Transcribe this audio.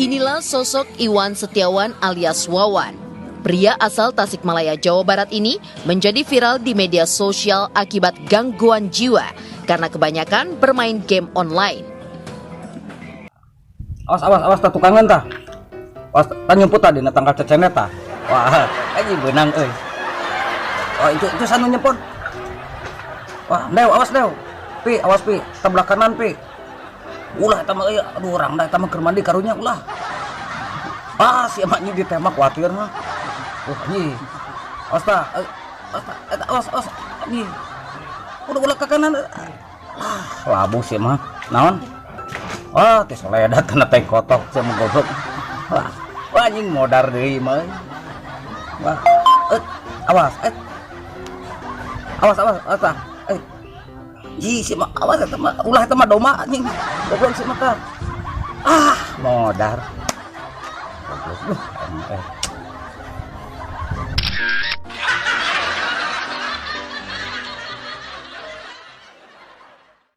Inilah sosok Iwan Setiawan alias Wawan. Pria asal Tasikmalaya, Jawa Barat ini menjadi viral di media sosial akibat gangguan jiwa karena kebanyakan bermain game online. Awas, awas, awas, tah tukangan tah. Awas, tah nyumput tadi na tangkal cecene tah. Wah, anjing beunang euy. Wah, itu sanu nyempot. Wah, Dew, awas, Dew. Pi, awas, Pi, sebelah kanan, Pi. Ulah eta mah euy, aduh, urang da eta mah keur mandi, karunya ulah. Ah, si emak anjing ditembak kuatir mah. Wah, anjing. Awas tah, eh, awas tah, eta awas, awas, anjing. Udah, ulah ke kanan. Ah, labuh sih mah. Naon? Wah, teh soledat kana teh kotok sia mah, goblok. Wah, wah, anjing modar deui mah. Wah, eh, awas, eh. Awas, awas, awas tah. Eh. Ih, si mah awas eta mah, ulah, eta mah domba anjing. Goblok si mah tah. Ah, modar. Goblok. Duh, emang, eh.